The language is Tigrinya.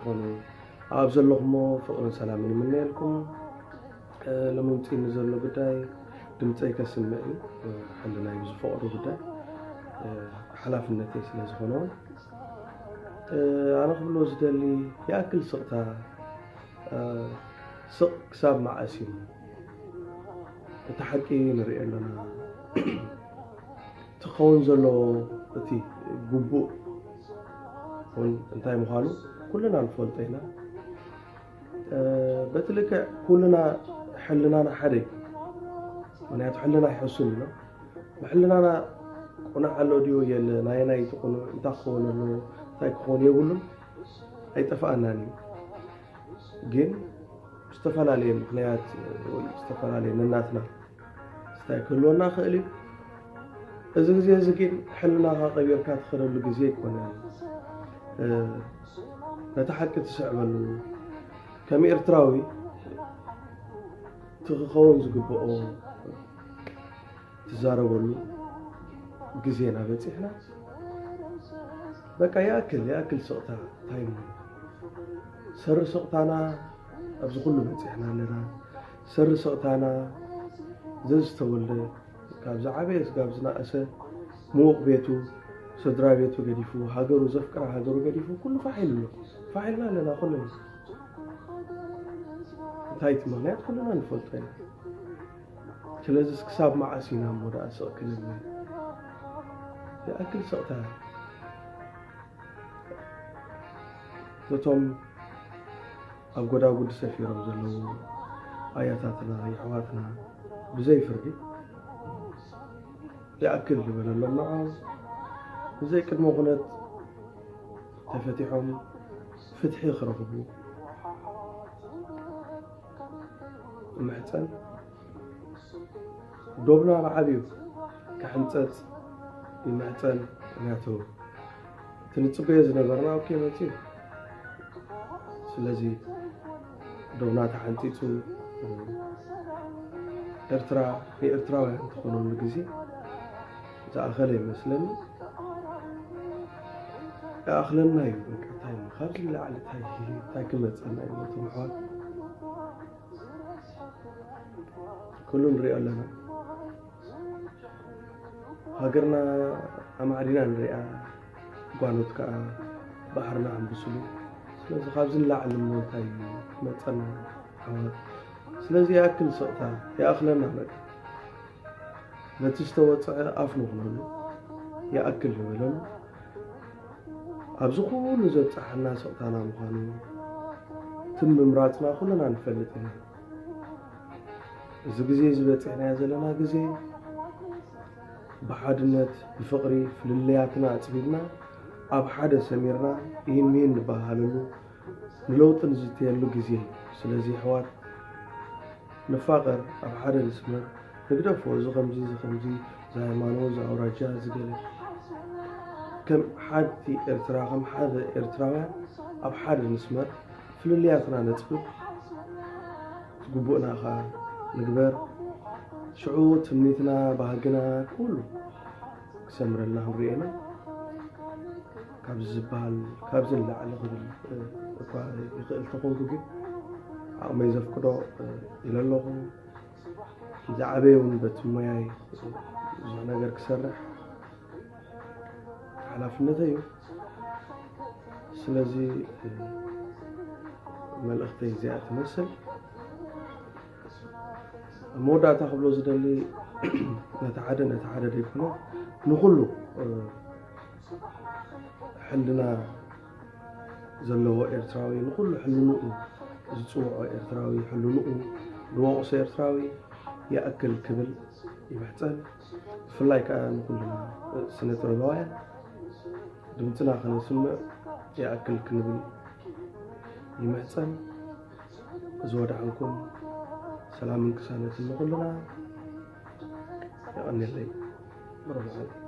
ትኾኑ ኣብ ዘለኹሞ ፍቕርን ሰላምን ይምነየልኩም። እ፣ ለምምፂኒ ዘሎ ጉዳይ ድምፀይ ከስምዕ እዩ። እ፣ ሕልናይ ብዝፈቕዶ ጉዳይ፣ እ፣ ሓላፍነተይ ስለ ዝኾነ እውን፣ እ፣ ኣነ ክብሎ ዝደሊ ይኣክል ስቕታ፣ እ፣ ስቕ ክሳብ መዓስ እዩ? እቲ ሓቂ ንሪኦ ኣለና። እቲ ክኸውን ዘለዎ፣ እቲ ግቡእ እውን እንታይ ምዃኑ ኩልና ንፈልጦ ኢና። እ፣ በቲ ልክዕ ኩልና ሕልናና ሓደ እዩ። ምክንያቱ ሕልና ይሕሱን እዩ። ብሕልናና ቁኑዕ ኣሎ ድዩ የለ፣ ናይ ናይ እቲ ቁኑዕ እንታይ ክኸውን ኣለዎ፣ እንታይ ክኸውን የብሉን፣ ኣይጠፍኣናን እዩ። ግን ዝተፈላለየ ምኽንያት ወይ ዝተፈላለየ ነናትና ስታይ ክህልወና ይኽእል እዩ። እዚ ግዜ እዚ ግን ሕልናኻ ቀቢርካ ትኸደሉ ግዜ ኣይኮነን። እ፣ ነቲ ሓቂ ትስዕበሉ፣ ከም ኤርትራዊ እቲ ክኸውን ዝግብኦ ትዛረበሉ ግዜና በጺሕና። በቃ ይኣክል፣ ይኣክል ስቕታ፣ እንታይ እሞ? ሰሪ ስቕታና ኣብዚ ኩሉ በጺሕና ኣለና። ሰሪ ስቕታና ዘዝተወልደ ካብ ዝዓበየ ስጋብ ዝነኣሰ ምዉቕ ቤቱ፣ ስድራ ቤቱ ገዲፉ፣ ሃገሩ ዘፍቅራ ሃገሩ ገዲፉ፣ ኩሉ ፋሕ ኢሉ ኣሎ። ፋሕ ኢልና ኣለና ኩልና። እንታይ እቲ ምኽንያት ኩልና ንፈልጦ ኢና። ስለዚስ ክሳብ መዓስ ኢና እሞ ደኣ ስቕ ክንብል? ይኣክል ስቕታ። ነቶም ኣብ ጎዳጉዲ ሰፊሮም ዘለዉ ኣያታትና፣ የሕዋትና ብዘይ ፍርዲ ይኣክል ዝበለሎም ንዖም ብዘይ ቅድመ ኩነት ተፈቲሖም ፍትሒ ክረኽቡ እምሕጸን። ዶብና ብዓብዩ ክሕንጸጽ ይምሕጸን። ምክንያቱ እቲ ንጽበዮ ዝነበርና ኦኬ መጺኡ። ስለዚ ዶብና ተሓንጺጹ፣ ኤርትራ ንኤርትራውያን ትኾነሉ ግዜ ዝኣኸለ ይመስለኒ። ይኣኽለና እዩ በቃ። እንታይ እዩ ካብዚ ንላዕሊ እንታይ እንታይ ክመጸና እዩ ነቶም ኣሕዋት? ኩሉ ንሪኦ ኣለና። ሃገርና ኣማዕዲና ንሪኣ፣ ጓኖት ከኣ ባሕርና ኣንብስሉ። ስለዚ ካብዚ ንላዕሊ እሞ እንታይ እዩ ክመጸና ኣሕዋት? ስለዚ ይኣክል ስቕታ፣ ይኣኽለና በቃ። ነቲ ዝተወጽዐ ኣፍ ንኹነሉ፣ ይኣክል ንበለሉ። ኣብዚ ኩሉ ዘብጽሓና ስቕታና ምዃኑ ትም ምምራጽና ኩልና ንፈልጥ ኢና። እዚ ግዜ እዚ በጺሕናዮ ዘለና ግዜ ብሓድነት፣ ብፍቕሪ፣ ፍልልያትና ኣጽቢብና ኣብ ሓደ ሰሚርና ኢሂን ሚሂን ንበሃሃለሉ፣ ንለውጢ ንዝትየሉ ግዜ እዩ። ስለዚ ኣሕዋት ንፋቐር፣ ኣብ ሓደ ንስመር፣ ንግደፎ፣ እዚ ከምዚ፣ እዚ ከምዚ፣ እዚ ሃይማኖት፣ እዚ ኣውራጃ፣ እዚ ገለ። ከም ሓንቲ ኤርትራ፣ ከም ሓደ ኤርትራውያን ኣብ ሓደ ንስመር፣ ፍልልያትና ነጽብብ፣ ዝግቡእና ኸኣ ንግበር። ሽዑ ትምኒትና፣ ባህግና፣ ኩሉ ክሰምረልና ክንሪኦ ኢና። ካብዚ ዝበሃል፣ ካብዚ ንላዕሊ ክብል፣ እ፣ እኳ ይኽእል ተኾንኩ፣ ግን ዓቕመይ ዘፍቅዶ፣ እ፣ ኢለ ኣለኹ። ዝዓበየ እውን በቲ ሞያይ ብዙሕ ነገር ክሰርሕ ሓላፍነተይ እዩ። ስለዚ፣ እ፣ መልእኽተይ እዚኣ ትመስል። ኣብ መወዳእታ ክብሎ ዝደሊ፣ ነቲ ሓደ፣ ነቲ ሓደ ዘይኮነ፣ ንኹሉ፣ እ፣ ሕልና ዘለዎ ኤርትራዊ፣ ንኹሉ ሕልንኡ ዝጽውዖ ኤርትራዊ፣ ሕልንኡ ዝወቕሶ ኤርትራዊ ይኣክል ክብል ይምሕጸን። ብፍላይ ከኣ ንኹልና ስነ ጥበባውያን ድምጽና ከነስምዕ ይኣክል ክንብል ይምሕጸን። ዝወድዓንኩም ሰላምን ቅሳነትን ንኹልና። የቐንየለይ። ብሩኽ መዓልቲ።